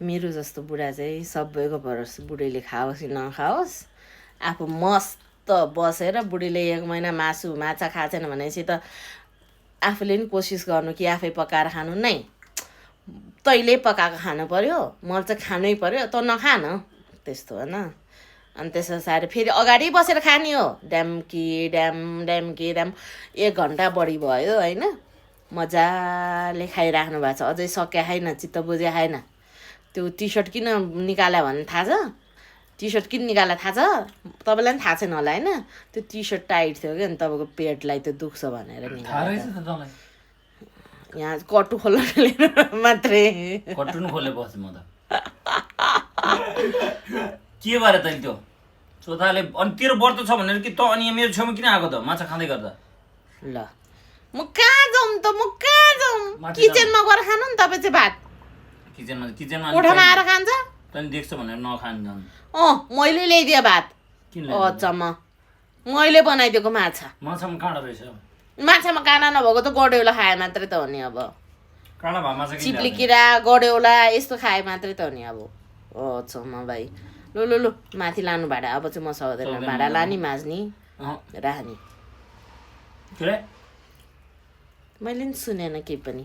मेरो जस्तो बुढा चाहिँ सबैको भरोसा बुढीले खाओस् कि नखाओस् आफू मस्त बसेर बुढीले 1 महिना मासु माछा खाएन भनेपछि त आफूले नि कोसिस गर्नु कि आफै पकाएर खानु नै तैँले पकाएको खानु पर्यो मैले चाहिँ खानै पर्यो त नखान त्यस्तो होइन अनि त्यस पछाडि फेरि अगाडि बसेर खाने हो ड्याम्की ड्याम 1 घन्टा बढी भयो होइन मजाले खाइराख्नु भएको छ अझै सक्या छैन चित्त बुझे छैन त्यो टी सर्ट किन निकाल्यो भने थाहा छ टी सर्ट किन निकाल्दा थाहा छ तपाईँलाई पनि थाहा छैन होला होइन त्यो टी सर्ट टाइट थियो कि अनि तपाईँको पेटलाई त्यो दुख्छ भनेर निकाल्यो यहाँ कटु खोल्न मात्रै कटु नि खोले बसेँ म त के भएर त त्यो चोथाले अनि तेरो व्रत छ भनेर कि त अनि मेरो छेउमा किन आएको त माछा खाँदै गर्दा ल म कहाँ जाउँ त म कहाँ जाउँ किचनमा गएर खानु नि तपाईँ चाहिँ भात किचनमा कोठामा आएर खान्छ तैँले देख्छ भनेर नखानु जानु मैले ल्याइदिएँ भात अचम्म मैले बनाइदिएको माछामा काँडा रहेछ माछामा काँडा नभएको त गड्यौला खाए मात्रै त हो नि अब काँडा भए माछा चिप्ली किरा गड्यौला यस्तो खाए मात्रै त हो नि अब अचम्म भाइ लु माथि लानु भाडा अब चाहिँ म सक्दैन भाडा लाने माझ्ने राख्ने मैले नि सुनेन केही पनि